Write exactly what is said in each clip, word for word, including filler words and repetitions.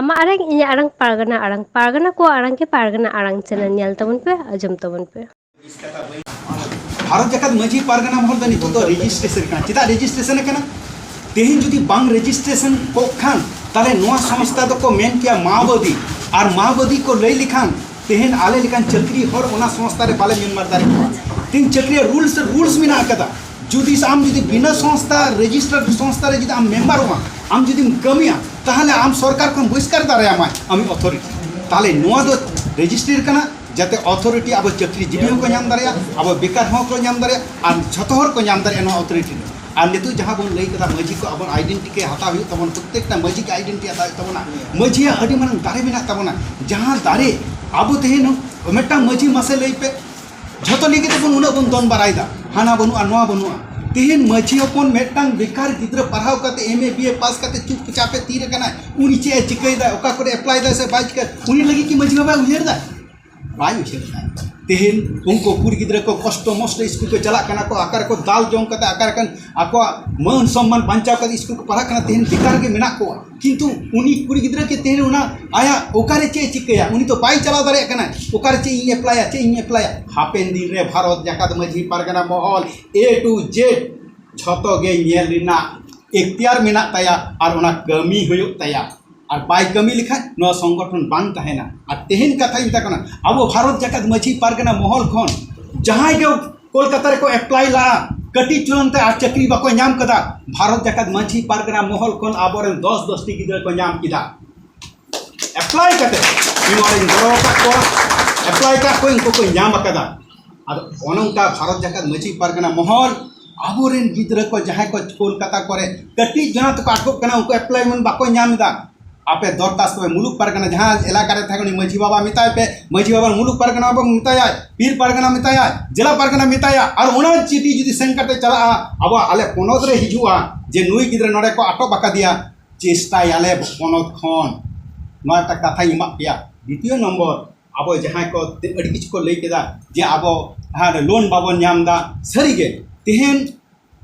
ᱟᱢᱟᱜ ᱟᱲᱟᱝ, ᱤᱧᱟᱹᱜ ᱟᱲᱟᱝ, ᱯᱟᱨᱜᱟᱱᱟ ᱟᱲᱟᱝ, ᱯᱟᱨᱜᱟᱱᱟ ᱠᱚᱣᱟᱜ ᱟᱲᱟᱝ ᱜᱮ ᱯᱟᱨᱜᱟᱱᱟ ᱟᱲᱟᱝ ᱪᱮᱱᱮᱞ ᱧᱮᱞ ᱛᱟᱵᱚᱱ ᱯᱮ, ᱟᱸᱡᱚᱢ ᱛᱟᱵᱚᱱ ᱯᱮ᱾ ᱵᱷᱟᱨᱚᱛ ᱡᱟᱠᱟᱛ ᱢᱟᱹᱡᱷᱤ ᱯᱟᱨᱜᱟᱱᱟ ᱢᱚᱦᱚᱞ ᱫᱚ ᱱᱤᱛᱚᱜ ᱫᱚ ᱨᱮᱡᱤᱥᱴᱨᱮᱥᱚᱱ ᱠᱟᱱᱟ᱾ ᱪᱮᱫᱟᱜ ᱨᱮᱡᱤᱥᱴᱨᱮᱥᱚᱱ ᱠᱟᱱᱟ? ᱛᱮᱦᱮᱧ ᱡᱩᱫᱤ ᱵᱟᱝ ᱨᱮᱡᱤᱥᱴᱨᱮᱥᱚᱱ ᱠᱚᱜ ᱠᱷᱟᱱ, ᱛᱟᱦᱞᱮ ᱱᱚᱣᱟ ᱥᱚᱝᱥᱛᱷᱟ ᱫᱚᱠᱚ ᱢᱮᱱ ᱠᱮᱭᱟ ᱢᱟᱣᱵᱟᱫᱤ᱾ ᱟᱨ ᱢᱟᱣᱵᱟᱫᱤ ᱠᱚ ᱞᱟᱹᱭ ᱞᱮᱠᱷᱟᱱ, ᱛᱮᱦᱮᱧ ᱟᱞᱮ ᱞᱮᱠᱟᱱ ᱪᱟᱹᱠᱨᱤ ᱦᱚᱲ ᱚᱱᱟ ᱥᱚᱝᱥᱛᱷᱟ ᱨᱮ ᱵᱟᱞᱮ ᱢᱮᱢᱵᱟᱨ ᱫᱟᱲᱮ ᱠᱚᱣᱟ᱾ ᱛᱮᱦᱮᱧ ᱪᱟᱹᱠᱨᱤ ᱨᱮᱭᱟᱜ ᱨᱩᱞᱥ, ᱨᱩᱞᱥ ᱢᱮᱱᱟᱜ ᱟᱠᱟᱫᱟ᱾ ᱡᱩᱫᱤ ᱟᱢ ᱡᱩᱫᱤ ᱵᱤᱱᱟᱹ ᱥᱚᱝᱥᱛᱷᱟ, ᱨᱮᱡᱤᱥᱴᱟᱨᱰ ᱥᱚᱝᱥᱛᱷᱟ ᱨᱮ ᱡᱩᱫᱤ ᱟᱢ ᱢᱮᱢᱵᱟᱨᱚᱜᱼᱟ, ᱟᱢ ᱡᱩᱫᱤᱢ ᱠᱟᱹᱢᱤᱭᱟ, ᱛᱟᱦᱞᱮ ᱟᱢ ᱥᱚᱨᱠᱟᱨ ᱠᱷᱚᱱ ᱵᱚᱦᱤᱥᱠᱟᱨ ᱫᱟᱲᱮᱭᱟᱢᱟᱭ ᱟᱢᱤᱡ ᱚᱛᱷᱚᱨᱤᱴᱤ᱾ ᱛᱟᱦᱞᱮ ᱱᱚᱣᱟ ᱫᱚ ᱨᱮᱡᱤᱥᱴᱨᱤ ᱠᱟᱱᱟ, ᱡᱟᱛᱮ ᱚᱛᱷᱚᱨᱤᱴᱤ ᱟᱵᱚ ᱪᱟᱹᱠᱨᱤ ᱡᱤᱵᱤ ᱦᱚᱸᱠᱚ ᱧᱟᱢ ᱫᱟᱲᱮᱭᱟᱜᱼᱟ, ᱟᱵᱚ ᱵᱮᱠᱟᱨ ᱦᱚᱸᱠᱚ ᱧᱟᱢ ᱫᱟᱲᱮᱭᱟᱜᱼᱟ, ᱟᱨ ᱡᱷᱚᱛᱚ ᱦᱚᱲ ᱠᱚ ᱧᱟᱢ ᱫᱟᱲᱮᱭᱟᱜᱼᱟ ᱱᱚᱣᱟ ᱚᱛᱷᱚᱨᱤᱴᱤ ᱫᱚ᱾ ᱟᱨ ᱱᱤᱛᱚᱜ ᱡᱟᱦᱟᱸ ᱵᱚᱱ ᱞᱟᱹᱭ ᱠᱮᱫᱟ, ᱢᱟᱹᱡᱷᱤ ᱠᱚ ᱟᱵᱚ ᱟᱭᱰᱮᱱᱴᱤᱴᱤ ᱦᱟᱛᱟᱣ ᱦᱩᱭᱩᱜ ᱛᱟᱵᱚᱱᱟ, ᱯᱨᱚᱛᱛᱮᱠᱴᱟ ᱢᱟᱹᱡᱷᱤ ᱜᱮ ᱟᱭᱰᱮᱱᱴᱤᱴᱤ ᱦᱟᱛᱟᱣ ᱦᱩᱭᱩᱜ ᱛᱟᱵᱚᱱᱟ᱾ ᱢᱟᱹᱡᱷᱤᱭᱟᱜ ᱟᱹᱰᱤ ᱢᱟᱨᱟᱝ ᱫᱟᱲᱮ ᱢᱮᱱᱟᱜ ᱛᱟᱵᱚᱱᱟ, ᱡᱟᱦᱟᱸ ᱫᱟᱲᱮ ᱟᱵᱚ ᱛᱮᱦᱮᱧ ᱢᱤᱫᱴᱟᱝ ᱢᱟᱹᱡᱷᱤ ᱢᱟᱥᱮ ᱞᱟᱹᱭ ᱯᱮ, ᱡᱷᱚᱛᱚ ᱞᱟᱹᱜᱤᱫ ᱛᱮᱵᱚᱱ ᱩᱱᱟᱹᱜ ᱵᱚᱱ ᱫᱚᱱ ᱵᱟᱲᱟᱭᱮᱫᱟ, ᱦᱟᱱᱟ ᱵᱟᱹᱱᱩᱜᱼᱟ, ᱱᱚᱣᱟ ᱵᱟᱹᱱᱩᱜᱼᱟ᱾ ᱛᱮᱦᱮᱧ ᱢᱟᱹᱡᱷᱤ ᱦᱚᱯᱚᱱ ᱢᱤᱫᱴᱟᱝ ᱵᱮᱠᱟᱨ ᱜᱤᱫᱽᱨᱟᱹ ᱯᱟᱲᱦᱟᱣ ᱠᱟᱛᱮ ᱮᱢ ᱮ ᱵᱤ ᱮ ᱯᱟᱥ ᱠᱟᱛᱮ ᱪᱩᱯᱪᱟᱯ ᱮ ᱛᱤᱨ ᱟᱠᱟᱱᱟᱭ, ᱩᱱᱤ ᱪᱮᱫ ᱮ ᱪᱤᱠᱟᱹᱭᱮᱫᱟ, ᱚᱠᱟ ᱠᱚᱨᱮ ᱮᱯᱞᱟᱭ ᱫᱟᱭ ᱥᱮ ᱵᱟᱭ ᱪᱤᱠᱟᱹ, ᱩᱱᱤ ᱞᱟᱹᱜᱤᱫ ᱠᱤ ᱢᱟᱹᱡᱷᱤ ᱵᱟᱵᱟᱭ ᱩᱭᱦᱟᱹᱨ ᱫᱟ? ᱵᱟᱭ ᱩᱭᱦᱟᱹᱨ ᱫᱟ᱾ ᱛᱮᱦᱮᱧ ᱩᱱᱠᱩ ᱠᱩᱲᱤ ᱜᱤᱫᱽᱨᱟᱹ ᱠᱚ ᱠᱚᱥᱴᱚ ᱢᱚᱥᱴᱚ ᱥᱠᱩᱞ ᱠᱚ ᱪᱟᱞᱟᱜ ᱠᱟᱱᱟ ᱠᱚ, ᱟᱠᱟ ᱨᱮᱠᱚ ᱫᱟᱞ ᱡᱚᱝ ᱠᱟᱛᱮ, ᱟᱠᱟ ᱨᱮᱠᱚ ᱟᱠᱚᱣᱟᱜ ᱢᱟᱹᱱ ᱥᱚᱢᱢᱟᱱ ᱵᱟᱧᱪᱟᱣ ᱠᱟᱛᱮ ᱥᱠᱩᱞ ᱠᱚ ᱯᱟᱲᱦᱟᱜ ᱠᱟᱱᱟ, ᱛᱮᱦᱮᱧ ᱵᱮᱠᱟᱨ ᱜᱮ ᱢᱮᱱᱟᱜ ᱠᱚᱣᱟ᱾ ᱠᱤᱱᱛᱩ ᱩᱱᱤ ᱠᱩᱲᱤ ᱜᱤᱫᱽᱨᱟᱹ ᱜᱮ ᱛᱮᱦᱮᱧ ᱚᱱᱟ ᱟᱭᱟᱜ ᱚᱠᱟᱨᱮ ᱪᱮᱫ ᱮ ᱪᱤᱠᱟᱹᱭᱟ, ᱩᱱᱤ ᱫᱚ ᱵᱟᱭ ᱪᱟᱞᱟᱣ ᱫᱟᱲᱮᱭᱟᱜ ᱠᱟᱱᱟ, ᱚᱠᱟᱨᱮ ᱪᱮᱫ ᱤᱧ ᱮᱯᱞᱟᱭᱟ, ᱪᱮᱫ ᱤᱧ ᱮᱯᱞᱟᱭᱟ᱾ ᱦᱟᱯᱮᱱ ᱫᱤᱱ ᱨᱮ Bharat Jakat Majhi Pargana Mahal A to Z ᱡᱷᱚᱛᱚ ᱜᱮ ᱧᱮᱞ ᱨᱮᱱᱟᱜ ᱮᱠᱛᱤᱭᱟᱨ ᱢᱮᱱᱟᱜ ᱛᱟᱭᱟ, ᱟᱨ ᱚᱱᱟ ᱠᱟᱹᱢᱤ ᱦᱩᱭᱩᱜ ᱛᱟᱭᱟ᱾ ᱟᱨ ᱵᱟᱭ ᱠᱟᱹᱢᱤ ᱞᱮᱠᱷᱟᱱ ᱱᱚᱣᱟ ᱥᱚᱝᱜᱚᱴᱷᱚᱱ ᱵᱟᱝ ᱛᱟᱦᱮᱱᱟ᱾ ᱟᱨ ᱛᱮᱦᱮᱧ ᱠᱟᱛᱷᱟᱧ ᱢᱮᱛᱟ ᱠᱟᱱᱟ, ᱟᱵᱚ ᱵᱷᱟᱨᱚᱛ ᱡᱟᱠᱟᱛ ᱢᱟᱹᱡᱷᱤ ᱯᱟᱨᱜᱟᱱᱟ ᱢᱚᱦᱚᱞ ᱠᱷᱚᱱ ᱡᱟᱦᱟᱸᱭ ᱜᱮ ᱠᱳᱞᱠᱟᱛᱟ ᱨᱮᱠᱚ ᱮᱯᱞᱟᱭ ᱞᱟᱜᱼᱟ, ᱠᱟᱹᱴᱤᱡ ᱪᱩᱞᱟᱹᱝ ᱛᱮ ᱟᱨ ᱪᱟᱹᱠᱨᱤ ᱵᱟᱠᱚ ᱧᱟᱢ ᱠᱟᱫᱟ, ᱵᱷᱟᱨᱚᱛ ᱡᱟᱠᱟᱛ ᱢᱟᱹᱡᱷᱤ ᱯᱟᱨᱜᱟᱱᱟ ᱢᱚᱦᱚᱞ ᱠᱷᱚᱱ ᱟᱵᱚᱨᱮᱱ ᱫᱚᱥ ᱫᱚᱥᱴᱤ ᱜᱤᱫᱽᱨᱟᱹ ᱠᱚ ᱧᱟᱢ ᱠᱮᱫᱟ᱾ ᱮᱯᱞᱟᱭ ᱠᱟᱛᱮ, ᱤᱧ ᱱᱚᱰᱮᱧ ᱜᱚᱲᱚ ᱟᱠᱟᱫ ᱠᱚᱣᱟ, ᱮᱯᱞᱟᱭ ᱠᱟᱜ ᱠᱚ, ᱩᱱᱠᱩ ᱠᱚ ᱧᱟᱢ ᱟᱠᱟᱫᱟ᱾ ᱟᱫᱚ ᱚᱱᱮ ᱚᱱᱠᱟ ᱵᱷᱟᱨᱚᱛ ᱡᱟᱠᱟᱛ ᱢᱟᱹᱡᱷᱤ ᱯᱟᱨᱜᱟᱱᱟ ᱢᱚᱦᱚᱞ ᱟᱵᱚᱨᱮᱱ ᱜᱤᱫᱽᱨᱟᱹ ᱠᱚ ᱡᱟᱦᱟᱸᱭ ᱠᱚ ᱠᱳᱞᱠᱟᱛᱟ ᱠᱚᱨᱮ ᱠᱟᱹᱴᱤᱡ ᱡᱚᱱᱟ ᱛᱮᱠᱚ ᱟᱴᱠᱚᱜ ᱠᱟᱱᱟ, ᱩᱱᱠᱩ ᱮᱯᱞᱟᱭᱢᱮᱱᱴ ᱵᱟᱠᱚ ᱧᱟᱢ ᱮᱫᱟ᱾ ᱟᱯᱮ ᱫᱚᱨᱠᱟᱥᱛᱚ ᱯᱮ ᱢᱩᱞᱩᱠ ᱯᱟᱨᱜᱟᱱᱟ, ᱡᱟᱦᱟᱸ ᱮᱞᱟᱠᱟ ᱨᱮ ᱛᱟᱦᱮᱸ ᱠᱟᱱᱟ, ᱩᱱᱤ ᱢᱟᱹᱡᱷᱤ ᱵᱟᱵᱟ ᱢᱮᱛᱟᱭ ᱯᱮ, ᱢᱟᱹᱡᱷᱤ ᱵᱟᱵᱟ ᱢᱩᱞᱩᱠ ᱯᱟᱨᱜᱟᱱᱟ ᱵᱚᱱ ᱢᱮᱛᱟᱭᱟ, ᱯᱤᱨ ᱯᱟᱨᱜᱟᱱᱟ ᱢᱮᱛᱟᱭᱟ, ᱡᱮᱞᱟ ᱯᱟᱨᱜᱟᱱᱟ ᱢᱮᱛᱟᱭᱟ, ᱟᱨ ᱚᱱᱟ ᱪᱤᱴᱷᱤ ᱡᱩᱫᱤ ᱥᱮᱱ ᱠᱟᱛᱮ ᱪᱟᱞᱟᱜᱼᱟ ᱟᱵᱚᱣᱟᱜ ᱟᱞᱮ ᱯᱚᱱᱚᱛ ᱨᱮ ᱦᱤᱡᱩᱜᱼᱟ ᱡᱮ ᱱᱩᱭ ᱜᱤᱫᱽᱨᱟᱹ ᱱᱚᱰᱮ ᱠᱚ ᱟᱴᱚᱠ ᱟᱠᱟᱫᱮᱭᱟ, ᱪᱮᱥᱴᱟᱭᱟᱞᱮ ᱯᱚᱱᱚᱛ ᱠᱷᱚᱱ᱾ ᱱᱚᱣᱟ ᱮᱠᱴᱟ ᱠᱟᱛᱷᱟᱧ ᱮᱢᱟᱜ ᱯᱮᱭᱟ᱾ ᱫᱤᱛᱤᱭᱚ ᱱᱚᱢᱵᱚᱨ, ᱟᱵᱚ ᱡᱟᱦᱟᱸᱭ ᱠᱚ ᱟᱹᱰᱤ ᱠᱤᱪᱷᱩ ᱠᱚ ᱞᱟᱹᱭ ᱠᱮᱫᱟ ᱡᱮ ᱟᱵᱚ ᱦᱟᱸᱰᱮ ᱞᱳᱱ ᱵᱟᱵᱚᱱ ᱧᱟᱢ ᱮᱫᱟ᱾ ᱥᱟᱹᱨᱤᱜᱮ ᱛᱮᱦᱮᱧ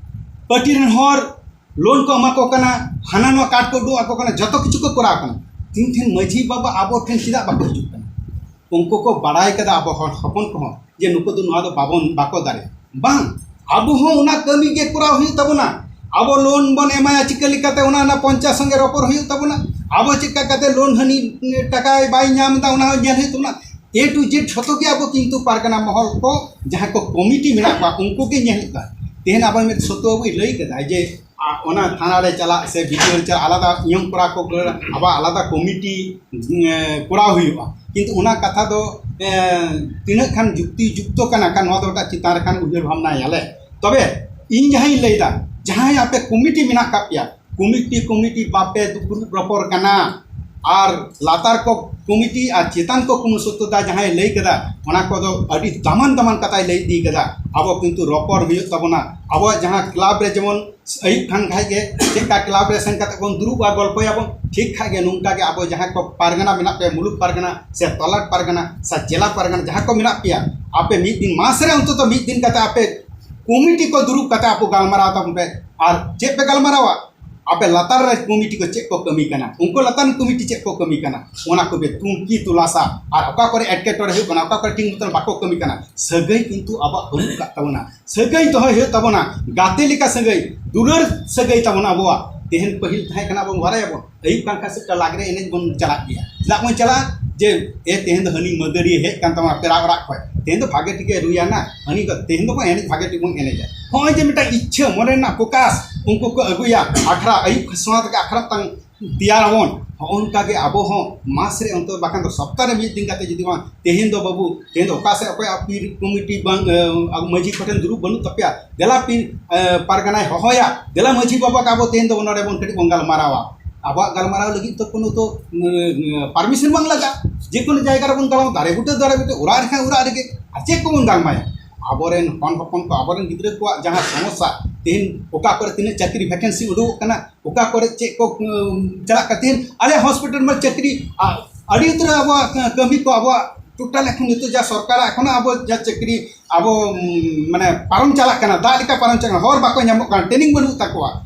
ᱯᱟᱹᱴᱤ ᱨᱮᱱ ᱦᱚᱲ ᱞᱳᱱ ᱠᱚ ᱮᱢᱟ ᱠᱚ ᱠᱟᱱᱟ, ᱦᱟᱱᱟ ᱱᱚᱣᱟ ᱠᱟᱨᱰ ᱠᱚ ᱩᱰᱩᱠ ᱟᱠᱚ ᱠᱟᱱᱟ, ᱡᱚᱛᱚ ᱠᱤᱪᱷᱩ ᱠᱚ ᱠᱚᱨᱟᱣ ᱠᱟᱱᱟ᱾ ᱛᱤᱱ ᱴᱷᱮᱱ ᱢᱟᱹᱡᱷᱤ ᱵᱟᱵᱟ ᱟᱵᱚ ᱴᱷᱮᱱ ᱪᱮᱫᱟᱜ ᱵᱟᱠᱚ ᱦᱤᱡᱩᱜ ᱠᱟᱱᱟ? ᱩᱱᱠᱩ ᱠᱚ ᱵᱟᱲᱟᱭ ᱠᱟᱫᱟ ᱟᱵᱚ ᱦᱚᱲ ᱦᱚᱯᱚᱱ ᱠᱚᱦᱚᱸ ᱡᱮ ᱱᱩᱠᱩ ᱫᱚ ᱱᱚᱣᱟ ᱫᱚ ᱵᱟᱵᱚᱱ, ᱵᱟᱠᱚ ᱫᱟᱲᱮᱭᱟᱜᱼᱟ᱾ ᱵᱟᱝ, ᱟᱵᱚ ᱦᱚᱸ ᱚᱱᱟ ᱠᱟᱹᱢᱤ ᱜᱮ ᱠᱚᱨᱟᱣ ᱦᱩᱭᱩᱜ ᱛᱟᱵᱚᱱᱟ᱾ ᱟᱵᱚ ᱞᱳᱱ ᱵᱚᱱ ᱮᱢᱟᱭᱟ ᱪᱤᱠᱟᱹ ᱞᱮᱠᱟᱛᱮ, ᱚᱱᱟ ᱨᱮᱱᱟᱜ ᱯᱚᱧᱪᱟᱭᱮᱛ ᱥᱚᱸᱜᱮ ᱨᱚᱯᱚᱲ ᱦᱩᱭᱩᱜ ᱛᱟᱵᱚᱱᱟ᱾ ᱟᱵᱚ ᱪᱮᱫ ᱞᱮᱠᱟ ᱠᱟᱛᱮ ᱞᱳᱱ ᱦᱟᱹᱱᱤ ᱴᱟᱠᱟᱭ ᱵᱟᱭ ᱧᱟᱢ ᱮᱫᱟ, ᱚᱱᱟ ᱦᱚᱸ ᱧᱮᱞ ᱦᱩᱭᱩᱜ ᱛᱟᱵᱚᱱᱟ᱾ A to Z ᱡᱷᱚᱛᱚ ᱜᱮ ᱟᱵᱚ ᱠᱤᱱᱛᱩ ᱯᱟᱨᱜᱟᱱᱟ ᱢᱚᱦᱚᱞ ᱠᱚ, ᱡᱟᱦᱟᱸ ᱠᱚ ᱠᱚᱢᱤᱴᱤ ᱢᱮᱱᱟᱜ ᱠᱚᱣᱟ, ᱩᱱᱠᱩ ᱜᱮ ᱧᱮᱞ ᱦᱩᱭᱩᱜ ᱠᱟᱱᱟ᱾ ᱛᱮᱦᱮᱧ ᱟᱵᱚ ᱢᱤᱫ ᱥᱚᱛᱚ ᱵᱟᱵᱩᱭ ᱞᱟᱹᱭ ᱠᱮᱫᱟ ᱡᱮ ᱟ, ᱚᱱᱟ ᱛᱷᱟᱱᱟ ᱨᱮ ᱪᱟᱞᱟᱜ ᱥᱮ ᱵᱤᱰᱤᱳ ᱨᱮ ᱪᱟᱞᱟᱜ, ᱟᱞᱟᱫᱟ ᱧᱩᱢ ᱠᱚᱨᱟ ᱠᱚ, ᱟᱵᱟᱨ ᱟᱞᱟᱫᱟ ᱠᱚᱢᱤᱴᱤ, ᱮ, ᱠᱚᱨᱟᱣ ᱦᱩᱭᱩᱜᱼᱟ᱾ ᱠᱤᱱᱛᱩ ᱚᱱᱟ ᱠᱟᱛᱷᱟ ᱫᱚ, ᱮ, ᱛᱤᱱᱟᱹᱜ ᱠᱷᱟᱱ ᱡᱩᱠᱛᱤ ᱡᱩᱠᱛᱚ ᱠᱟᱱᱟ, ᱠᱷᱟᱱ ᱱᱚᱣᱟ ᱫᱚ ᱢᱤᱫᱴᱟᱝ ᱪᱮᱛᱟᱱ ᱨᱮ ᱠᱷᱟᱱ ᱩᱭᱦᱟᱹᱨ ᱵᱷᱟᱵᱽᱱᱟᱭᱟᱞᱮ᱾ ᱛᱚᱵᱮ ᱤᱧ ᱡᱟᱦᱟᱸᱧ ᱞᱟᱹᱭᱫᱟ, ᱡᱟᱦᱟᱸᱭ ᱟᱯᱮ ᱠᱚᱢᱤᱴᱤ ᱢᱮᱱᱟᱜ ᱠᱟᱜ ᱯᱮᱭᱟ, ᱠᱚᱢᱤᱴᱤ, ᱠᱚᱢᱤᱴᱤ ᱵᱟᱯᱮ ᱫᱩᱯᱲᱩᱵ ᱨᱚᱯᱚᱲ ᱠᱟᱱᱟ᱾ ᱟᱨ ᱞᱟᱛᱟᱨ ᱠᱚ ᱠᱚᱢᱤᱴᱤ ᱟᱨ ᱪᱮᱛᱟᱱ ᱠᱚ ᱠᱩᱢᱩ ᱥᱚᱛᱛᱚ ᱫᱟ ᱡᱟᱦᱟᱸᱭ ᱞᱟᱹᱭ ᱠᱮᱫᱟ, ᱚᱱᱟ ᱠᱚᱫᱚ ᱟᱹᱰᱤ ᱫᱟᱢᱟᱱ ᱫᱟᱢᱟᱱ ᱠᱟᱛᱷᱟᱭ ᱞᱟᱹᱭ ᱤᱫᱤ ᱠᱟᱫᱟ᱾ ᱟᱵᱚ ᱠᱤᱱᱛᱩ ᱨᱚᱯᱚᱲ ᱦᱩᱭᱩᱜ ᱛᱟᱵᱚᱱᱟ᱾ ᱟᱵᱚᱣᱟᱜ ᱡᱟᱦᱟᱸ ᱠᱞᱟᱵᱽ ᱨᱮ ᱡᱮᱢᱚᱱ ᱟᱹᱭᱩᱵ ᱠᱷᱟᱱ ᱠᱷᱟᱡ ᱜᱮ ᱪᱮᱫᱠᱟ ᱠᱞᱟᱵᱽ ᱨᱮ ᱥᱮᱱ ᱠᱟᱛᱮ ᱵᱚᱱ ᱫᱩᱲᱩᱵᱼᱟ, ᱜᱚᱞᱯᱚᱭᱟᱵᱚᱱ, ᱴᱷᱤᱠ ᱠᱷᱟᱡ ᱜᱮ ᱱᱚᱝᱠᱟ ᱜᱮ ᱟᱵᱚ ᱡᱟᱦᱟᱸ ᱠᱚ ᱯᱟᱨᱜᱟᱱᱟ ᱢᱮᱱᱟᱜ ᱯᱮᱭᱟ, ᱢᱩᱞᱩᱠ ᱯᱟᱨᱜᱟᱱᱟ ᱥᱮ ᱛᱚᱞᱟᱴ ᱯᱟᱨᱜᱟᱱᱟ ᱥᱮ ᱡᱮᱞᱟ ᱯᱟᱨᱜᱟᱱᱟ ᱡᱟᱦᱟᱸ ᱠᱚ ᱢᱮᱱᱟᱜ ᱯᱮᱭᱟ, ᱟᱯᱮ ᱢᱤᱫ ᱫᱤᱱ, ᱢᱟᱥ ᱨᱮ ᱚᱱᱛᱚᱛᱚ ᱢᱤᱫ ᱫᱤᱱ ᱠᱟᱛᱮ ᱟᱯᱮ ᱠᱚᱢᱤᱴᱤ ᱠᱚ ᱫᱩᱲᱩᱵ ᱠᱟᱛᱮ ᱟᱯᱮ ᱜᱟᱞᱢᱟᱨᱟᱣ ᱛᱟᱵᱚᱱ ᱯᱮ᱾ ᱟᱨ ᱪᱮᱫ ᱯᱮ ᱜᱟᱞᱢᱟᱨᱟᱣᱟ? ᱟᱯᱮ ᱞᱟᱛᱟᱨ ᱨᱮ ᱠᱚᱢᱤᱴᱤ ᱠᱚ ᱪᱮᱫ ᱠᱚ ᱠᱟᱹᱢᱤ ᱠᱟᱱᱟ, ᱩᱱᱠᱩ ᱞᱟᱛᱟᱨ ᱨᱮᱱ ᱠᱚᱢᱤᱴᱤ ᱪᱮᱫ ᱠᱚ ᱠᱟᱹᱢᱤ ᱠᱟᱱᱟ, ᱚᱱᱟ ᱠᱚᱯᱮ ᱛᱩᱱᱠᱷᱤ ᱛᱚᱞᱟᱥᱟ᱾ ᱟᱨ ᱚᱠᱟ ᱠᱚᱨᱮ ᱮᱴᱠᱮᱴᱚᱬᱮ ᱦᱩᱭᱩᱜ ᱠᱟᱱᱟ, ᱚᱠᱟ ᱠᱚᱨᱮ ᱴᱷᱤᱠ ᱢᱚᱛᱚᱱ ᱵᱟᱠᱚ ᱠᱟᱹᱢᱤ ᱠᱟᱱᱟ᱾ ᱥᱟᱹᱜᱟᱹᱭ ᱠᱤᱱᱛᱩ ᱟᱵᱚᱣᱟᱜ ᱵᱟᱹᱱᱩᱜ ᱠᱟᱜ ᱛᱟᱵᱚᱱᱟ᱾ ᱥᱟᱹᱜᱟᱹᱭ ᱫᱚᱦᱚᱭ ᱦᱩᱭᱩᱜ ᱛᱟᱵᱚᱱᱟ, ᱜᱟᱛᱮ ᱞᱮᱠᱟ ᱥᱟᱹᱜᱟᱹᱭ, ᱫᱩᱞᱟᱹᱲ ᱥᱟᱹᱜᱟᱹᱭ ᱛᱟᱵᱚᱱ ᱟᱵᱚᱣᱟᱜ᱾ ᱛᱮᱦᱮᱧ ᱯᱟᱹᱦᱤᱞ ᱛᱟᱦᱮᱸ ᱠᱟᱱᱟ, ᱟᱵᱚ ᱵᱟᱲᱟᱭᱟᱵᱚᱱ, ᱟᱹᱭᱩᱵ ᱠᱟᱱ ᱠᱷᱟᱱ ᱥᱮ ᱞᱟᱜᱽᱲᱮ ᱮᱱᱮᱡ ᱵᱚᱱ ᱪᱟᱞᱟᱜ ᱜᱮᱭᱟ᱾ ᱪᱮᱫᱟᱜ ᱵᱚᱱ ᱪᱟᱞᱟᱜᱼᱟ? ᱡᱮ ᱮ, ᱛᱮᱦᱮᱧ ᱫᱚ ᱦᱟᱹᱱᱤ ᱢᱟᱹᱫᱟᱹᱲᱤᱭᱟᱹ ᱦᱮᱡ ᱠᱟᱱ ᱛᱟᱵᱚᱱᱟ ᱯᱮᱲᱟ ᱚᱲᱟᱜ ᱠᱷᱚᱱ, ᱛᱮᱦᱮᱧ ᱫᱚ ᱵᱷᱟᱜᱮ ᱴᱷᱤᱠᱮ ᱨᱩᱭᱟ ᱱᱟ, ᱦᱟᱹᱱᱤ ᱫᱚ ᱛᱮᱦᱮᱧ ᱫᱚᱵᱚᱱ ᱮᱱᱮᱡ, ᱵᱷᱟᱜᱮ ᱴᱷᱤᱠ ᱵᱚᱱ ᱮᱱᱮᱡᱟ᱾ ᱦᱚᱸᱜᱼᱚᱭ ᱡᱮ ᱢᱤᱫᱴᱟᱝ ᱤᱪᱪᱷᱟᱹ, ᱢᱚᱱᱮ ᱨᱮᱱᱟᱜ ᱯᱷᱳᱠᱟᱥ ᱩᱱᱠᱩ ᱠᱚ ᱟᱹᱜᱩᱭᱟ, ᱟᱠᱷᱲᱟ, ᱟᱹᱭᱩᱵ ᱥᱚᱸᱜᱮ ᱛᱮᱜᱮ ᱟᱠᱷᱲᱟ ᱢᱤᱫᱴᱟᱝ ᱛᱮᱭᱟᱨ ᱟᱵᱚᱱ᱾ ᱦᱚᱸᱜᱼᱚ ᱱᱚᱝᱠᱟ ᱜᱮ ᱟᱵᱚ ᱦᱚᱸ ᱢᱟᱥ ᱨᱮ ᱚᱱᱛᱚ ᱵᱟᱠᱷᱟᱱ ᱫᱚ ᱥᱚᱯᱛᱟ ᱨᱮ ᱢᱤᱫ ᱫᱤᱱ ᱠᱟᱛᱮ ᱡᱩᱫᱤ ᱵᱟᱝ, ᱛᱮᱦᱮᱧ ᱫᱚ ᱵᱟᱹᱵᱩ, ᱛᱮᱦᱮᱧ ᱫᱚ ᱚᱠᱟ ᱥᱮᱫ ᱚᱠᱚᱭᱟᱜ ᱯᱤᱨ ᱠᱚᱢᱤᱴᱤ ᱵᱟᱝ, ᱮ, ᱟᱵᱚ ᱢᱟᱹᱡᱷᱤ ᱠᱚᱴᱷᱮᱱ ᱫᱩᱲᱩᱵ ᱵᱟᱹᱱᱩᱜ ᱛᱟᱯᱮᱭᱟ, ᱫᱮᱞᱟ ᱯᱤᱨ, ᱮ, ᱯᱟᱨᱜᱟᱱᱟᱭ ᱦᱚᱦᱚᱭᱟ, ᱫᱮᱞᱟ ᱢᱟᱹᱡᱷᱤ ᱵᱟᱵᱟ ᱠᱚ ᱟᱵᱚ ᱛᱮᱦᱮᱧ ᱫᱚ ᱱᱚᱰᱮ ᱵᱚᱱ ᱠᱟᱹᱴᱤᱡ ᱵᱚᱱ ᱜᱟᱞᱢᱟᱨᱟᱣᱟ᱾ ᱟᱵᱚᱣᱟᱜ ᱜᱟᱞᱢᱟᱨᱟᱣ ᱞᱟᱹᱜᱤᱫ ᱫᱚ ᱠᱳᱱᱳ ᱛᱚ, ᱮ, ᱯᱟᱨᱢᱤᱥᱚᱱ ᱵᱟᱝ ᱞᱟᱜᱟᱜᱼᱟ᱾ ᱡᱮ ᱠᱳᱱᱳ ᱡᱟᱭᱜᱟ ᱨᱮᱵᱚᱱ ᱜᱟᱞᱢᱟᱨᱟᱣ, ᱫᱟᱨᱮ ᱵᱩᱴᱟᱹ, ᱫᱟᱨᱮ ᱵᱩᱴᱟᱹ, ᱚᱲᱟᱜ ᱨᱮᱠᱷᱟᱱ ᱚᱲᱟᱜ ᱨᱮᱜᱮ᱾ ᱟᱨ ᱪᱮᱫ ᱠᱚᱵᱚᱱ ᱜᱟᱞᱢᱟᱨᱟᱣᱟ? ᱟᱵᱚᱨᱮᱱ ᱦᱚᱱ ᱦᱚᱯᱚᱱ ᱠᱚ, ᱟᱵᱚᱨᱮᱱ ᱜᱤᱫᱽᱨᱟᱹ ᱠᱚᱣᱟᱜ ᱡᱟᱦᱟᱸ ᱥᱚᱢᱚᱥᱥᱟ, ᱛᱮᱦᱮᱧ ᱚᱠᱟ ᱠᱚᱨᱮ ᱛᱤᱱᱟᱹᱜ ᱪᱟᱹᱠᱨᱤ ᱵᱷᱮᱠᱮᱱᱥᱤ ᱩᱰᱩᱠᱚᱜ ᱠᱟᱱᱟ, ᱚᱠᱟ ᱠᱚᱨᱮ ᱪᱮᱫ ᱠᱚ, ᱩᱸ, ᱪᱟᱞᱟᱜ ᱠᱟᱱᱟ᱾ ᱛᱮᱦᱮᱧ ᱟᱞᱮ ᱦᱚᱥᱯᱤᱴᱟᱞ ᱢᱟ ᱪᱟᱹᱠᱨᱤ, ᱟ-, ᱟᱹᱰᱤ ᱩᱛᱟᱹᱨ ᱟᱵᱚᱣᱟᱜ ᱠᱟᱹᱢᱤ ᱠᱚ, ᱟᱵᱚᱣᱟᱜ ᱴᱳᱴᱟᱞ ᱮᱠᱷᱚᱱ ᱱᱤᱛᱚᱜ ᱡᱟ ᱥᱚᱨᱠᱟᱨᱟᱜ ᱮᱠᱷᱚᱱ ᱟᱵᱚ ᱡᱟ ᱪᱟᱹᱠᱨᱤ ᱟᱵᱚ, ᱩᱸ, ᱢᱟᱱᱮ ᱯᱟᱨᱚᱢ ᱪᱟᱞᱟᱜ ᱠᱟᱱᱟ, ᱫᱟᱜ ᱞᱮᱠᱟ ᱯᱟᱨᱚᱢ ᱪᱟᱞᱟᱜ ᱠᱟᱱᱟ, ᱦᱚᱲ ᱵᱟᱠᱚ ᱧᱟᱢᱚᱜ ᱠᱟᱱᱟ, ᱴᱨᱮᱱᱤᱝ ᱵᱟᱹᱱᱩᱜ ᱛᱟᱠᱚᱣᱟ᱾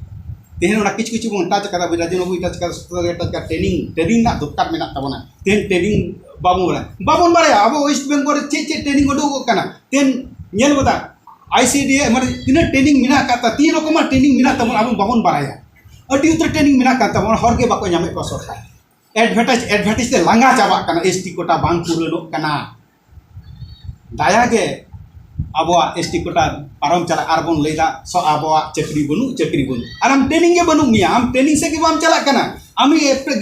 ᱛᱮᱦᱮᱧ ᱚᱱᱟ ᱠᱤᱪᱷᱩ ᱠᱤᱪᱷᱩ ᱵᱚᱱ touch ᱟᱠᱟᱫᱟ, ᱵᱤᱨᱟᱡᱩ ᱵᱟᱹᱵᱩᱭ touch ᱟᱠᱟᱫᱟ, ᱥᱩᱛᱨᱚ ᱜᱮ touch ᱟᱠᱟᱫᱟ, training, training ᱨᱮᱱᱟᱜ ᱫᱚᱨᱠᱟᱨ ᱢᱮᱱᱟᱜ ᱛᱟᱵᱚᱱᱟ᱾ ᱛᱮᱦᱮᱧ training ᱵᱟᱵᱚᱱ ᱵᱟᱲᱟᱭᱟ, ᱵᱟᱵᱚᱱ ᱵᱟᱲᱟᱭᱟ ᱟᱵᱚ West Bengal ᱨᱮ ᱪᱮᱫ ᱪᱮᱫ training ᱩᱰᱩᱠᱚᱜ ᱠᱟᱱᱟ᱾ ᱛᱮᱦᱮᱧ ᱧᱮᱞ ᱜᱚᱫᱟ, ICDS ᱢᱟᱱᱮ ᱛᱤᱱᱟᱹᱜ training ᱢᱮᱱᱟᱜ ᱟᱠᱟᱫ ᱛᱟ-, ᱛᱤᱱ ᱨᱚᱠᱚᱢᱟᱜ training ᱢᱮᱱᱟᱜ ᱛᱟᱵᱚᱱᱟ, ᱟᱵᱚ ᱵᱟᱵᱚᱱ ᱵᱟᱲᱟᱭᱟ᱾ ᱟᱹᱰᱤ ᱩᱛᱟᱹᱨ training ᱢᱮᱱᱟᱜ ᱟᱠᱟᱫ ᱛᱟᱵᱚᱱᱟ, ᱦᱚᱲ ᱜᱮ ᱵᱟᱠᱚ ᱧᱟᱢᱮᱫ ᱠᱚᱣᱟ ᱥᱚᱨᱠᱟᱨ᱾ advertise, advertise ᱛᱮ ᱞᱟᱸᱜᱟ ᱪᱟᱵᱟᱜ ᱠᱟᱱᱟ, ST quota ᱵᱟᱝ ᱯᱩᱨᱚᱱᱚᱜ ᱠᱟᱱᱟ᱾ ᱫᱟᱭᱟ ᱜᱮ ᱟᱵᱚᱣᱟᱜ ST quota ᱯᱟᱨᱚᱢ ᱪᱟᱞᱟᱜ ᱟᱨ ᱵᱚᱱ ᱞᱟᱹᱭᱫᱟ, ᱥᱚ ᱟᱵᱚᱣᱟᱜ ᱪᱟᱹᱠᱨᱤ ᱵᱟᱹᱱᱩᱜ, ᱪᱟᱹᱠᱨᱤ ᱵᱟᱹᱱᱩᱜ, ᱟᱨ ᱟᱢ training ᱜᱮ ᱵᱟᱹᱱᱩᱜ ᱢᱮᱭᱟ, ᱟᱢ training ᱥᱮᱫ ᱜᱮ ᱵᱟᱢ ᱪᱟᱞᱟᱜ ᱠᱟᱱᱟ᱾ ᱟᱢ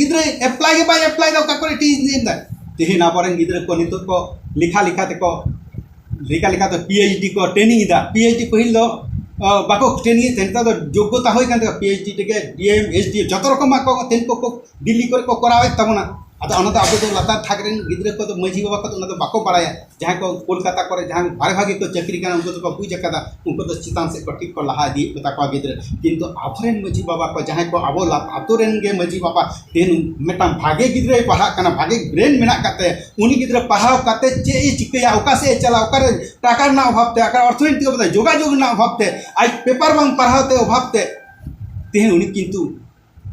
ᱜᱤᱫᱽᱨᱟᱹ apply ᱜᱮ ᱵᱟᱭ apply ᱫᱟ, ᱚᱠᱟ ᱠᱚᱨᱮ ᱴᱷᱤᱠ ᱮᱫᱟ᱾ ᱛᱮᱦᱮᱧ ᱟᱵᱚᱨᱮᱱ ᱜᱤᱫᱽᱨᱟᱹ ᱠᱚ ᱱᱤᱛᱚᱜ ᱠᱚ ᱞᱮᱠᱷᱟ ᱞᱮᱠᱷᱟ ᱛᱮᱠᱚ ᱞᱮᱠᱟ ᱞᱮᱠᱟᱛᱮ PhD ᱠᱚ training ᱮᱫᱟ᱾ PhD ᱯᱟᱹᱦᱤᱞ ᱫᱚ, ᱟ, ᱵᱟᱠᱚ training ᱮᱫ ᱛᱟᱦᱮᱸᱫ, ᱱᱮᱛᱟᱨ ᱫᱚ ᱡᱳᱜᱽᱜᱚᱛᱟ ᱦᱩᱭ ᱠᱟᱱ ᱛᱟᱠᱚᱣᱟ, PhD ᱛᱮᱜᱮ DM, SDM ᱡᱚᱛᱚ ᱨᱚᱠᱚᱢᱟᱜ ᱠᱚ ᱛᱮᱦᱮᱧ ᱠᱚ, ᱠᱚ ᱫᱤᱞᱞᱤ ᱠᱚᱨᱮ ᱠᱚ ᱠᱚᱨᱟᱣᱮᱫ ᱛᱟᱵᱚᱱᱟ᱾ ᱟᱫᱚ ᱚᱱᱟ ᱫᱚ ᱟᱵᱚ ᱫᱚ ᱞᱟᱛᱟᱨ ᱛᱷᱟᱠ ᱨᱮᱱ ᱜᱤᱫᱽᱨᱟᱹ ᱠᱚᱫᱚ, ᱢᱟᱹᱡᱷᱤ ᱵᱟᱵᱟ ᱠᱚᱫᱚ ᱚᱱᱟ ᱫᱚ ᱵᱟᱠᱚ ᱵᱟᱲᱟᱭᱟ᱾ ᱡᱟᱦᱟᱸᱭ ᱠᱚ ᱠᱳᱞᱠᱟᱛᱟ ᱠᱚᱨᱮ ᱡᱟᱦᱟᱸᱭ ᱵᱷᱟᱜᱮ ᱵᱷᱟᱜᱮ ᱠᱚ ᱪᱟᱹᱠᱨᱤ ᱠᱟᱱᱟ, ᱩᱱᱠᱩ ᱫᱚᱠᱚ ᱵᱩᱡᱽ ᱟᱠᱟᱫᱟ, ᱩᱱᱠᱩ ᱫᱚ ᱪᱮᱛᱟᱱ ᱥᱮᱫ ᱠᱚ ᱴᱷᱤᱠ ᱠᱚ ᱞᱟᱦᱟ ᱤᱫᱤᱭᱮᱫ ᱠᱚ ᱛᱟᱠᱚᱣᱟ ᱜᱤᱫᱽᱨᱟᱹ᱾ ᱠᱤᱱᱛᱩ ᱟᱵᱚᱨᱮᱱ ᱢᱟᱹᱡᱷᱤ ᱵᱟᱵᱟ ᱠᱚ, ᱡᱟᱦᱟᱸᱭ ᱠᱚ ᱟᱵᱚ ᱞᱟ-, ᱟᱛᱳ ᱨᱮᱱ ᱜᱮ ᱢᱟᱹᱡᱷᱤ ᱵᱟᱵᱟ, ᱛᱮᱦᱮᱧ ᱢᱤᱫᱴᱟᱝ ᱵᱷᱟᱜᱮ ᱜᱤᱫᱽᱨᱟᱹᱭ ᱯᱟᱲᱦᱟᱜ ᱠᱟᱱᱟ, ᱵᱷᱟᱜᱮ brain ᱢᱮᱱᱟᱜ ᱟᱠᱟᱫ ᱛᱟᱭᱟ, ᱩᱱᱤ ᱜᱤᱫᱽᱨᱟᱹ ᱯᱟᱲᱦᱟᱣ ᱠᱟᱛᱮ ᱪᱮᱫ ᱮ ᱪᱤᱠᱟᱹᱭᱟ, ᱚᱠᱟ ᱥᱮᱫ ᱮ ᱪᱟᱞᱟᱜᱼᱟ, ᱚᱠᱟᱨᱮ ᱴᱟᱠᱟ ᱨᱮᱱᱟᱜ ᱚᱵᱷᱟᱵᱽ ᱛᱮ, ᱚᱠᱟ ᱚᱨᱛᱷᱚᱱᱤᱛᱤᱠ ᱚᱵᱷᱟᱵᱽ ᱛᱮ, ᱡᱳᱜᱟᱡᱳᱜᱽ ᱨᱮᱱᱟᱜ ᱚᱵᱷᱟᱵᱽ ᱛᱮ, ᱟᱡ paper ᱵᱟᱝ ᱯᱟᱲᱦᱟᱣ ᱛᱮ ᱚᱵᱷᱟᱵᱽ ᱛᱮ, ᱛᱮᱦᱮᱧ ᱩᱱᱤ ᱠᱤᱱᱛᱩ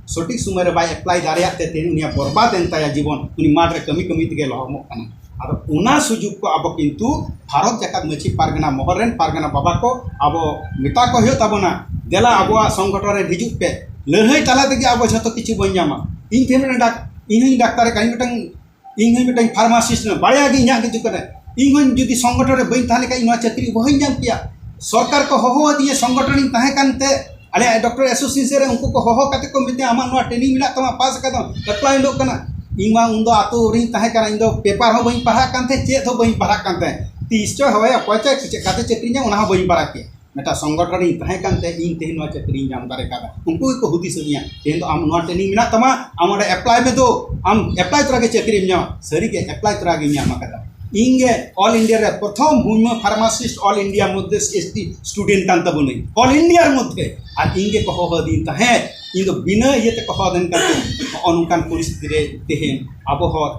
ᱥᱚᱴᱷᱤᱠ ᱥᱚᱢᱚᱭ ᱨᱮ ᱵᱟᱭ apply ᱫᱟᱲᱮᱭᱟᱜ ᱛᱮ ᱛᱮᱦᱮᱧ ᱩᱱᱤᱭᱟᱜ ᱵᱚᱨᱵᱟᱫ ᱮᱱ ᱛᱟᱭᱟ ᱡᱤᱵᱚᱱ, ᱩᱱᱤ ᱢᱟᱴᱷ ᱨᱮ ᱠᱟᱹᱢᱤ ᱠᱟᱹᱢᱤ ᱛᱮᱜᱮ ᱞᱚᱦᱚᱢᱚᱜ ᱠᱟᱱᱟ᱾ ᱟᱫᱚ ᱚᱱᱟ ᱥᱩᱡᱳᱜᱽ ᱠᱚ ᱟᱵᱚ ᱠᱤᱱᱛᱩ ᱵᱷᱟᱨᱚᱛ ᱡᱟᱠᱟᱛ ᱢᱟᱹᱡᱷᱤ ᱯᱟᱨᱜᱟᱱᱟ ᱢᱚᱦᱚᱞ ᱨᱮᱱ ᱯᱟᱨᱜᱟᱱᱟ ᱵᱟᱵᱟ ᱠᱚ ᱟᱵᱚ ᱢᱮᱛᱟ ᱠᱚ ᱦᱩᱭᱩᱜ ᱛᱟᱵᱚᱱᱟ, "ᱫᱮᱞᱟ ᱟᱵᱚᱣᱟᱜ ᱥᱚᱝᱜᱚᱴᱷᱚᱱ ᱨᱮ ᱦᱤᱡᱩᱜ ᱯᱮ, ᱞᱟᱹᱲᱦᱟᱹᱭ ᱛᱟᱞᱟ ᱛᱮᱜᱮ ᱟᱵᱚ ᱡᱷᱚᱛᱚ ᱠᱤᱪᱷᱩ ᱵᱚᱱ ᱧᱟᱢᱟ᱾" ᱤᱧ ᱛᱮᱦᱮᱧ ᱢᱤᱫᱴᱟᱝ ᱰᱟᱠ-, ᱤᱧ ᱦᱚᱸᱧ ᱰᱟᱠᱛᱟᱨ ᱠᱟᱱᱟ, ᱤᱧ ᱢᱤᱫᱴᱟᱝ ᱤᱧ ᱦᱚᱸ ᱢᱤᱫᱴᱟᱝ pharmacist ᱠᱟᱱᱟ, ᱵᱟᱨᱭᱟ ᱜᱮ ᱤᱧᱟᱹᱜ ᱜᱮ ᱡᱩᱜᱽ ᱠᱟᱱᱟ᱾ ᱤᱧ ᱦᱚᱸ ᱡᱩᱫᱤ ᱥᱚᱝᱜᱚᱴᱷᱚᱱ ᱨᱮ ᱵᱟᱹᱧ ᱛᱟᱦᱮᱸ ᱞᱮᱱᱠᱷᱟᱱ ᱤᱧ ᱱᱚᱣᱟ ᱪᱟᱹᱠᱨᱤ ᱵᱟᱹᱧ ᱧᱟᱢ ᱠᱮᱭᱟ᱾ ᱥᱚᱨᱠᱟᱨ ᱠᱚ ᱦᱚᱦᱚ ᱟᱹᱫᱤᱧᱟ, ᱥᱚᱝᱜᱚᱴᱷᱚᱱ ᱤᱧ ᱛᱟᱦᱮᱸ ᱠᱟᱱᱛᱮ ᱟᱞᱮᱭᱟᱜ doctor association ᱨᱮ ᱩᱱᱠᱩ ᱠᱚ ᱦᱚᱦᱚ ᱠᱟᱛᱮ ᱠᱚ ᱢᱮᱛᱟᱹᱧᱟ, "ᱟᱢᱟᱜ ᱱᱚᱣᱟ training ᱢᱮᱱᱟᱜ ᱛᱟᱢᱟ, pass ᱟᱠᱟᱫᱟᱢ, apply ᱩᱰᱩᱠ ᱠᱟᱱᱟ᱾" ᱤᱧ ᱢᱟ ᱩᱱᱫᱚ ᱟᱹᱛᱩ ᱨᱤᱧ ᱛᱟᱦᱮᱸ ᱠᱟᱱᱟ, ᱤᱧ ᱫᱚ paper ᱦᱚᱸ ᱵᱟᱹᱧ ᱯᱟᱲᱦᱟᱜ ᱠᱟᱱ ᱛᱟᱦᱮᱸᱫ, ᱪᱮᱫ ᱦᱚᱸ ᱵᱟᱹᱧ ᱯᱟᱲᱦᱟᱜ ᱠᱟᱱ ᱛᱟᱦᱮᱸᱫ᱾ ᱛᱤᱥ ᱪᱚᱭ ᱦᱚᱦᱚᱭᱟ, ᱚᱠᱚᱭ ᱪᱚᱭ ᱪᱮᱫ ᱠᱟᱛᱮ ᱪᱟᱹᱠᱨᱤᱧ ᱧᱟᱢ, ᱚᱱᱟ ᱦᱚᱸ ᱵᱟᱹᱧ ᱵᱟᱲᱟᱭ ᱠᱮᱭᱟ᱾ ᱢᱤᱫᱴᱟᱝ ᱥᱚᱝᱜᱚᱴᱷᱚᱱ ᱨᱤᱧ ᱛᱟᱦᱮᱸ ᱠᱟᱱᱛᱮ ᱤᱧ ᱛᱮᱦᱮᱧ ᱱᱚᱣᱟ ᱪᱟᱹᱠᱨᱤᱧ ᱧᱟᱢ ᱫᱟᱲᱮ ᱠᱟᱣᱫᱟ᱾ ᱩᱱᱠᱩ ᱜᱮᱠᱚ ᱦᱩᱫᱤᱥ ᱟᱹᱫᱤᱧᱟ, "ᱛᱮᱦᱮᱧ ᱫᱚ ᱟᱢ ᱱᱚᱣᱟ training ᱢᱮᱱᱟᱜ ᱛᱟᱢᱟ, ᱟᱢ ᱚᱸᱰᱮ apply ᱢᱮ ᱫᱳ, ᱟᱢ apply ᱛᱚᱨᱟ ᱜᱮ ᱪᱟᱹᱠᱨᱤᱢ ᱧᱟᱢᱟ᱾" ᱥᱟᱹᱨᱤᱜᱮ apply ᱛᱚᱨᱟ ᱜᱤᱧ ᱧᱟᱢ ᱟᱠᱟᱫᱟ᱾ ᱤᱧ ᱜᱮ all India ᱨᱮ ᱯᱨᱚᱛᱷᱚᱢ ᱦᱩᱭᱢᱟ pharmacist all India ᱢᱚᱫᱽᱫᱷᱮ ST student ᱠᱟᱱ ᱛᱟᱵᱚᱱᱟᱹᱧ, all India ᱨ ᱢᱚᱫᱽᱫᱷᱮ᱾ ᱟᱨ ᱤᱧ ᱜᱮᱠᱚ ᱦᱚᱦᱚ ᱟᱹᱫᱤᱧ ᱛᱟᱦᱮᱸᱫ, ᱤᱧ ᱫᱚ ᱵᱤᱱᱟᱹ ᱤᱭᱟᱹ ᱛᱮᱠᱚ ᱦᱚᱦᱚ ᱟᱹᱫᱤᱧ ᱠᱟᱱ ᱛᱟᱦᱮᱸᱫ᱾ ᱱᱚᱜᱼᱚ ᱱᱚᱝᱠᱟᱱ ᱯᱚᱨᱤᱥᱛᱷᱤᱛᱤ ᱨᱮ ᱛᱮᱦᱮᱧ ᱟᱵᱚ ᱦᱚᱲ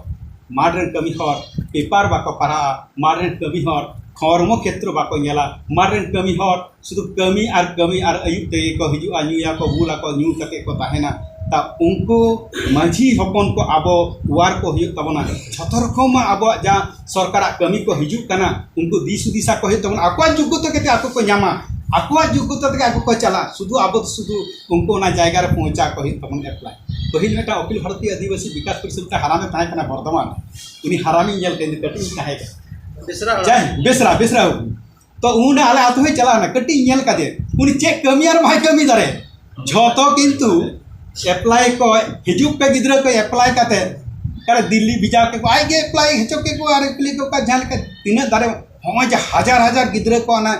ᱢᱟᱴᱷ ᱨᱮᱱ ᱠᱟᱹᱢᱤ ᱦᱚᱲ paper ᱵᱟᱠᱚ ᱯᱟᱲᱦᱟᱜᱼᱟ, ᱢᱟᱴᱷ ᱨᱮᱱ ᱠᱟᱹᱢᱤ ᱦᱚᱲ ᱦᱚᱲᱢᱚ ᱠᱷᱮᱛᱨᱚ ᱵᱟᱠᱚ ᱧᱮᱞᱟ᱾ ᱢᱟᱴᱷ ᱨᱮᱱ ᱠᱟᱹᱢᱤ ᱦᱚᱲ ᱥᱩᱫᱷᱩ ᱠᱟᱹᱢᱤ ᱟᱨ ᱠᱟᱹᱢᱤ, ᱟᱨ ᱟᱹᱭᱩᱵ ᱛᱮᱜᱮ ᱠᱚ ᱦᱤᱡᱩᱜᱼᱟ, ᱧᱩᱭᱟᱠᱚ, ᱵᱩᱞᱟᱠᱚ, ᱧᱩ ᱠᱟᱛᱮ ᱠᱚ ᱛᱟᱦᱮᱱᱟ᱾ ᱛᱟ ᱩᱱᱠᱩ ᱢᱟᱹᱡᱷᱤ ᱦᱚᱯᱚᱱ ᱠᱚ ᱟᱵᱚ ᱣᱟᱨ ᱠᱚ ᱦᱩᱭᱩᱜ ᱛᱟᱵᱚᱱᱟ᱾ ᱡᱷᱚᱛᱚ ᱨᱚᱠᱚᱢᱟᱜ ᱟᱵᱚᱣᱟᱜ ᱡᱟᱦᱟᱸ ᱥᱚᱨᱠᱟᱨᱟᱜ ᱠᱟᱹᱢᱤ ᱠᱚ ᱦᱤᱡᱩᱜ ᱠᱟᱱᱟ, ᱩᱱᱠᱩ ᱫᱤᱥ ᱦᱩᱫᱤᱥᱟ ᱠᱚ ᱦᱩᱭᱩᱜ ᱛᱟᱵᱚᱱᱟ᱾ ᱟᱠᱚᱣᱟᱜ ᱡᱳᱜᱽᱜᱚᱛᱟ ᱠᱟᱛᱮ ᱟᱠᱚ ᱠᱚ ᱧᱟᱢᱟ, ᱟᱠᱚᱣᱟᱜ ᱡᱳᱜᱽᱜᱚᱛᱟ ᱛᱮᱜᱮ ᱟᱠᱚ ᱠᱚ ᱪᱟᱞᱟᱜᱼᱟ᱾ ᱥᱩᱫᱷᱩ ᱟᱵᱚ ᱥᱩᱫᱷᱩ ᱩᱱᱠᱩ ᱚᱱᱟ ᱡᱟᱭᱜᱟ ᱨᱮ ᱯᱳᱸᱣᱪᱷᱟ ᱠᱚ ᱦᱩᱭᱩᱜ ᱛᱟᱵᱚᱱᱟ, ᱮᱯᱞᱟᱭ᱾ ᱯᱟᱹᱦᱤᱞ ᱢᱤᱫᱴᱟᱝ ᱚᱠᱷᱤᱞ ᱵᱷᱟᱨᱚᱛᱤᱭᱚ ᱟᱹᱫᱤᱵᱟᱹᱥᱤ ᱵᱤᱠᱟᱥ ᱯᱚᱨᱤᱥᱚᱫ ᱢᱤᱫᱴᱟᱝ ᱦᱟᱨᱟᱢᱮ ᱛᱟᱦᱮᱸ ᱠᱟᱱᱟ ᱵᱚᱨᱫᱷᱚᱢᱟᱱ, ᱩᱱᱤ ᱦᱟᱨᱟᱢᱤᱧ ᱧᱮᱞ ᱠᱮᱫᱮ, ᱠᱟᱹᱴᱤᱡ ᱤᱧ ᱛᱟᱦᱮᱸ ᱠᱟᱱᱟ᱾ ᱵᱮᱥᱨᱟ ᱦᱟᱲᱟᱢ᱾ ᱡᱟᱭ, ᱵᱮᱥᱨᱟ, ᱵᱮᱥᱨᱟ ᱵᱟᱹᱵᱩ᱾ ᱛᱚ ᱩᱱ ᱟᱞᱮ ᱟᱹᱛᱩ ᱦᱚᱸᱭ ᱪᱟᱞᱟᱣ ᱮᱱᱟ, ᱠᱟᱹᱴᱤᱡ ᱤᱧ ᱧᱮᱞ ᱠᱟᱫᱮᱭᱟ, ᱩᱱᱤ ᱪᱮᱫ ᱠᱟᱹᱢᱤ ᱟᱨ ᱵᱟᱭ ᱠᱟᱹᱢᱤ ᱫᱟᱲᱮ᱾ ᱡᱷᱚᱛᱚ ᱠᱤᱱᱛᱩ ᱮᱯᱞᱟᱭ ᱠᱚ ᱦᱤᱡᱩᱜ ᱯᱮ, ᱜᱤᱫᱽᱨᱟᱹ ᱠᱚ ᱮᱯᱞᱟᱭ ᱠᱟᱛᱮ ᱚᱠᱟᱨᱮ ᱫᱤᱞᱞᱤ ᱵᱷᱮᱡᱟ ᱠᱮᱫ ᱠᱚ, ᱟᱡ ᱜᱮ ᱮᱯᱞᱟᱭ ᱦᱚᱪᱚ ᱠᱮᱫ ᱠᱚ ᱟᱨ ᱠᱩᱞᱤ ᱠᱚ ᱠᱟᱱ ᱡᱟᱦᱟᱸ ᱞᱮᱠᱟ ᱛᱤᱱᱟᱹᱜ ᱫᱟᱨᱮ, ᱦᱚᱸᱜᱼᱚᱭ ᱡᱮ ᱦᱟᱡᱟᱨ ᱦᱟᱡᱟᱨ ᱜᱤᱫᱽᱨᱟᱹ ᱠᱚ ᱚᱱᱟ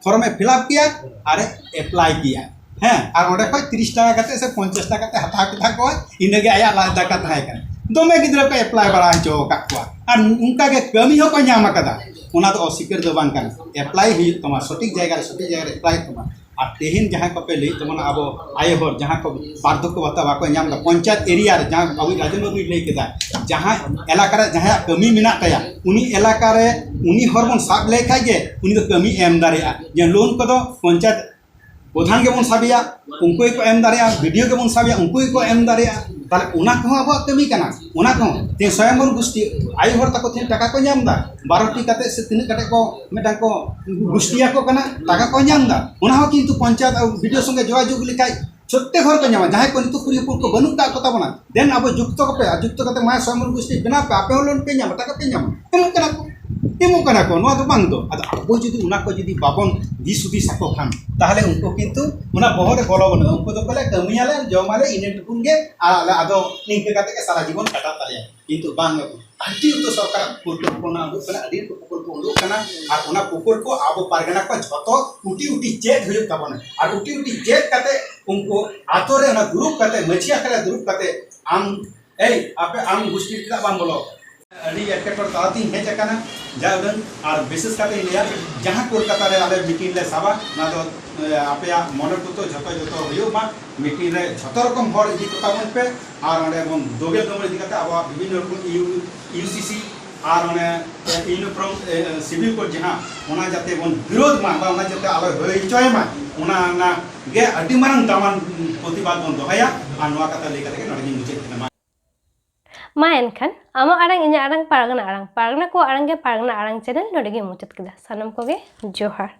ᱯᱷᱚᱨᱢᱮ ᱯᱷᱤᱞᱟᱯ ᱠᱮᱭᱟ ᱟᱨᱮ ᱮᱯᱞᱟᱭ ᱠᱮᱭᱟ᱾ ᱦᱮᱸ, ᱟᱨ ᱚᱸᱰᱮ ᱠᱷᱚᱡ ᱛᱤᱨᱤᱥ ᱴᱟᱠᱟ ᱠᱟᱛᱮ ᱥᱮ ᱯᱚᱧᱪᱟᱥ ᱴᱟᱠᱟ ᱠᱟᱛᱮ ᱦᱟᱛᱟᱣ ᱠᱮᱫᱟ ᱠᱚ, ᱤᱱᱟᱹᱜᱮ ᱟᱭᱟᱜ ᱞᱟᱡ ᱫᱟᱠᱟ ᱛᱟᱦᱮᱸ ᱠᱟᱱᱟ᱾ ᱫᱚᱢᱮ ᱜᱤᱫᱽᱨᱟᱹ ᱠᱚ ᱮᱯᱞᱟᱭ ᱵᱟᱲᱟ ᱦᱚᱪᱚ ᱟᱠᱟᱫ ᱠᱚᱣᱟ ᱟᱨ ᱚᱱᱠᱟ ᱜᱮ ᱠᱟᱹᱢᱤ ᱦᱚᱸᱠᱚ ᱧᱟᱢ ᱟᱠᱟᱫᱟ, ᱚᱱᱟ ᱫᱚ ᱚᱥᱤᱠᱟᱹᱨ ᱫᱚ ᱵᱟᱝ ᱠᱟᱱᱟ᱾ ᱮᱯᱞᱟᱭ ᱦᱩᱭᱩᱜ ᱛᱟᱢᱟ, ᱥᱚᱴᱷᱤᱠ ᱡᱟᱭᱜᱟ ᱨᱮ ᱥᱚᱴᱷᱤᱠ ᱡᱟᱭᱜᱟ ᱨᱮ ᱮᱯᱞᱟᱭ ᱦᱩᱭᱩᱜ ᱛᱟᱢᱟ᱾ ᱟᱨ ᱛᱮᱦᱮᱧ ᱡᱟᱦᱟᱸᱭ ᱠᱚᱯᱮ ᱞᱟᱹᱭᱮᱫ ᱛᱟᱵᱚᱱᱟ ᱟᱵᱚ ᱟᱭᱳ ᱦᱚᱲ, ᱡᱟᱦᱟᱸ ᱠᱚ ᱵᱟᱨᱫᱷᱚᱠᱠᱚ ᱵᱷᱟᱛᱟ ᱵᱟᱠᱚ ᱧᱟᱢ ᱮᱫᱟ, ᱯᱚᱧᱪᱟᱭᱮᱛ ᱮᱨᱤᱭᱟ ᱨᱮ ᱡᱟᱦᱟᱸ ᱟᱵᱚ ᱨᱟᱡᱮᱱ ᱵᱟᱹᱵᱩᱭ ᱞᱟᱹᱭ ᱠᱮᱫᱟ, ᱡᱟᱦᱟᱸ ᱮᱞᱟᱠᱟ ᱨᱮ ᱡᱟᱦᱟᱸᱭᱟᱜ ᱠᱟᱹᱢᱤ ᱢᱮᱱᱟᱜ ᱛᱟᱭᱟ, ᱩᱱᱤ ᱮᱞᱟᱠᱟ ᱨᱮ ᱩᱱᱤ ᱦᱚᱲ ᱵᱚᱱ ᱥᱟᱵ ᱞᱮᱠᱷᱟᱡ ᱜᱮ ᱩᱱᱤ ᱫᱚ ᱠᱟᱹᱢᱤ ᱮᱢ ᱫᱟᱲᱮᱭᱟᱜᱼᱟ᱾ ᱡᱮ ᱞᱳᱱ ᱠᱚᱫᱚ ᱯᱚᱧᱪᱟᱭᱮᱛ ᱯᱨᱚᱫᱷᱟᱱ ᱜᱮᱵᱚᱱ ᱥᱟᱵᱮᱭᱟ, ᱩᱱᱠᱩ ᱜᱮᱠᱚ ᱮᱢ ᱫᱟᱲᱮᱭᱟᱜᱼᱟ, ᱵᱤ ᱰᱤ ᱳ ᱜᱮᱵᱚᱱ ᱥᱟᱵᱮᱭᱟ, ᱩᱱᱠᱩ ᱜᱮᱠᱚ ᱮᱢ ᱫᱟᱲᱮᱭᱟᱜᱼᱟ᱾ ᱛᱟᱦᱞᱮ ᱚᱱᱟ ᱠᱚᱦᱚᱸ ᱟᱵᱚᱣᱟᱜ ᱠᱟᱹᱢᱤ ᱠᱟᱱᱟ᱾ ᱚᱱᱟ ᱠᱚᱦᱚᱸ ᱛᱮᱦᱮᱧ ᱥᱚᱭᱚᱢᱵᱚᱨ ᱜᱩᱥᱴᱤ ᱟᱭᱳ ᱦᱚᱲ ᱛᱟᱠᱚ ᱛᱮᱦᱮᱧ ᱴᱟᱠᱟ ᱠᱚ ᱧᱟᱢ ᱮᱫᱟ, ᱵᱟᱨᱚ ᱴᱤ ᱠᱟᱛᱮ ᱥᱮ ᱛᱤᱱᱟᱹᱜ ᱠᱟᱛᱮ ᱠᱚ ᱢᱤᱫᱴᱟᱝ ᱠᱚ ᱜᱩᱥᱴᱤᱭᱟᱠᱚ ᱠᱟᱱᱟ, ᱴᱟᱠᱟ ᱠᱚ ᱧᱟᱢ ᱮᱫᱟ᱾ ᱚᱱᱟ ᱦᱚᱸ ᱠᱤᱱᱛᱩ ᱯᱚᱧᱪᱟᱭᱮᱛ ᱟᱨ ᱵᱤ ᱰᱤ ᱳ ᱥᱚᱸᱜᱮ ᱡᱳᱜᱟᱡᱳᱜᱽ ᱞᱮᱠᱷᱟᱡ ᱯᱨᱚᱛᱛᱮᱠ ᱦᱚᱲ ᱠᱚ ᱧᱟᱢᱟ᱾ ᱡᱟᱦᱟᱸᱭ ᱠᱚ ᱱᱤᱛᱚᱜ ᱠᱩᱲᱤ ᱦᱚᱯᱚᱱ ᱠᱚ ᱵᱟᱹᱱᱩᱜ ᱠᱟᱜ ᱠᱚ ᱛᱟᱵᱚᱱᱟ, ᱫᱮᱱ ᱟᱵᱚ ᱡᱩᱠᱛᱚ ᱠᱚᱯᱮ, ᱟᱨ ᱡᱩᱠᱛᱚ ᱠᱟᱛᱮ ᱢᱟᱭᱟ ᱥᱚᱭᱚᱢᱵᱚᱨ ᱜᱩᱥᱴᱤ ᱵᱮᱱᱟᱣ ᱯᱮ, ᱟᱯᱮ ᱦᱚᱸ ᱞᱳᱱ ᱯᱮ ᱧᱟᱢᱟ, ᱴᱟᱠᱟ ᱯᱮ ᱧᱟᱢᱟ, ᱮᱢᱚᱜ ᱠᱟᱱᱟ ᱠᱚ, ᱮᱢᱚᱜ ᱠᱟᱱᱟ ᱠᱚ, ᱱᱚᱣᱟ ᱫᱚ ᱵᱟᱝ ᱫᱚ᱾ ᱟᱫᱚ ᱟᱵᱚ ᱡᱩᱫᱤ ᱚᱱᱟ ᱠᱚ ᱡᱩᱫᱤ ᱵᱟᱵᱚᱱ ᱫᱤᱥ ᱦᱩᱫᱤᱥ ᱟᱠᱚ ᱠᱷᱟᱱ, ᱛᱟᱦᱚᱞᱮ ᱩᱱᱠᱩ ᱠᱤᱱᱛᱩ ᱚᱱᱟ ᱵᱚᱦᱚᱜ ᱨᱮ ᱵᱚᱞᱚ ᱵᱟᱹᱱᱩᱜᱼᱟ᱾ ᱩᱱᱠᱩ ᱫᱚ ᱵᱚᱞᱮ ᱠᱟᱹᱢᱤᱭᱟᱞᱮ, ᱡᱚᱢᱟᱞᱮ, ᱤᱱᱟᱹ ᱴᱩᱠᱩᱱ ᱜᱮ, ᱟᱨ ᱟᱞᱮ ᱟᱫᱚ ᱱᱤᱝᱠᱟᱹ ᱠᱟᱛᱮ ᱜᱮ ᱥᱟᱨᱟ ᱡᱤᱵᱚᱱ ᱠᱟᱴᱟᱜ ᱛᱟᱞᱮᱭᱟ᱾ ᱠᱤᱱᱛᱩ ᱵᱟᱝ, ᱟᱹᱰᱤ ᱩᱛᱟᱹᱨ ᱥᱚᱨᱠᱟᱨᱟᱜ ᱯᱚᱨᱤᱠᱚᱞᱯᱚᱱᱟ ᱩᱰᱩᱠ ᱠᱟᱱᱟ, ᱟᱹᱰᱤ ᱨᱚᱠᱚᱢ ᱯᱨᱚᱠᱚᱞᱯᱚ ᱩᱰᱩᱠ ᱠᱟᱱᱟ, ᱟᱨ ᱚᱱᱟ ᱯᱨᱚᱠᱚᱞᱯᱚ ᱟᱵᱚ ᱯᱟᱨᱜᱟᱱᱟ ᱠᱚ ᱡᱷᱚᱛᱚ ᱩᱴᱤ ᱩᱴᱤ ᱪᱮᱫ ᱦᱩᱭᱩᱜ ᱛᱟᱵᱚᱱᱟ᱾ ᱟᱨ ᱩᱴᱤ ᱩᱴᱤ ᱪᱮᱫ ᱠᱟᱛᱮ ᱩᱱᱠᱩ ᱟᱛᱳ ᱨᱮ ᱚᱱᱟ ᱫᱩᱲᱩᱵ ᱠᱟᱛᱮ, ᱢᱟᱹᱡᱷᱤ ᱟᱠᱷᱲᱟ ᱨᱮ ᱫᱩᱲᱩᱵ ᱠᱟᱛᱮ, ᱟᱢ, ᱮᱭ, ᱟᱯᱮ, ᱟᱢ ᱜᱩᱥᱴᱤ ᱪᱮᱫᱟᱜ ᱵᱟᱢ ᱵᱚᱞᱚ? ᱟᱹᱰᱤ ᱮᱴᱠᱮᱴᱚᱬᱮ ᱛᱟᱞᱟᱛᱤᱧ ᱦᱮᱡ ᱟᱠᱟᱱᱟ᱾ ᱡᱟ ᱩᱰᱟᱹᱝ, ᱟᱨ ᱵᱤᱥᱮᱥ ᱠᱟᱛᱮ ᱤᱧ ᱞᱟᱹᱭᱟ, ᱡᱟᱦᱟᱸ ᱠᱳᱞᱠᱟᱛᱟ ᱨᱮ ᱟᱞᱮ ᱢᱤᱴᱤᱝ ᱞᱮ ᱥᱟᱵᱟ, ᱚᱱᱟ ᱫᱚ, ᱮ, ᱟᱯᱮᱭᱟᱜ ᱢᱚᱱᱮ ᱠᱚᱛᱚ ᱡᱷᱚᱛᱚ ᱡᱷᱚᱛᱚ ᱦᱩᱭᱩᱜ ᱢᱟ᱾ ᱢᱤᱴᱤᱝ ᱨᱮ ᱡᱷᱚᱛᱚ ᱨᱚᱠᱚᱢ ᱦᱚᱲ ᱤᱫᱤ ᱠᱚ ᱛᱟᱵᱚᱱ ᱯᱮ, ᱟᱨ ᱚᱸᱰᱮ ᱵᱚᱱ ᱫᱳᱜᱮᱞ ᱫᱳᱢᱮᱞ ᱤᱫᱤ ᱠᱟᱛᱮ ᱟᱵᱚᱣᱟᱜ ᱵᱤᱵᱷᱤᱱᱱᱚ ᱨᱚᱠᱚᱢ ᱤᱭᱩ, ᱤᱭᱩ ᱥᱤ ᱥᱤ ᱟᱨ ᱚᱱᱮ ᱤᱭᱩᱱᱤᱯᱷᱚᱨᱢ ᱥᱤᱵᱤᱞ ᱠᱳᱰ ᱡᱟᱦᱟᱸ, ᱚᱱᱟ ᱡᱟᱛᱮ ᱵᱚᱱ ᱵᱤᱨᱳᱫᱷ ᱢᱟ ᱵᱟ ᱚᱱᱟ ᱡᱟᱛᱮ ᱟᱞᱚ ᱦᱩᱭ ᱦᱚᱪᱚᱭ ᱢᱟ, ᱚᱱᱟ ᱚᱱᱟ ᱜᱮ ᱟᱹᱰᱤ ᱢᱟᱨᱟᱝ ᱫᱟᱢᱟᱱ ᱯᱨᱚᱛᱤᱵᱟᱫ ᱵᱚᱱ ᱫᱚᱦᱚᱭᱟ᱾ ᱟᱨ ᱱᱚᱣᱟ ᱠᱟᱛᱷᱟ ᱞᱟᱹᱭ ᱠᱟᱛᱮ ᱜᱮ ᱱᱚᱰᱮ ᱜᱤᱧ ᱢᱩᱪᱟᱹᱫ ᱠᱮᱫᱟ᱾ ᱢᱟ᱾ ᱢᱟ ᱮᱱᱠᱷᱟᱱ ᱟᱢᱟᱜ ᱟᱲᱟᱝ, ᱤᱧᱟᱹᱜ ᱟᱲᱟᱝ, ᱯᱟᱨᱜᱟᱱᱟ ᱟᱲᱟᱝ, ᱯᱟᱨᱜᱟᱱᱟ ᱠᱚᱣᱟᱜ ᱟᱲᱟᱝ ᱜᱮ ᱯᱟᱨᱜᱟᱱᱟ ᱟᱲᱟᱝ ᱪᱮᱱᱮᱞ ᱱᱚᱰᱮ ᱜᱮᱧ ᱢᱩᱪᱟᱹᱫ ᱠᱮᱫᱟ᱾ ᱥᱟᱱᱟᱢ ᱠᱚᱜᱮ ᱡᱚᱦᱟᱨ᱾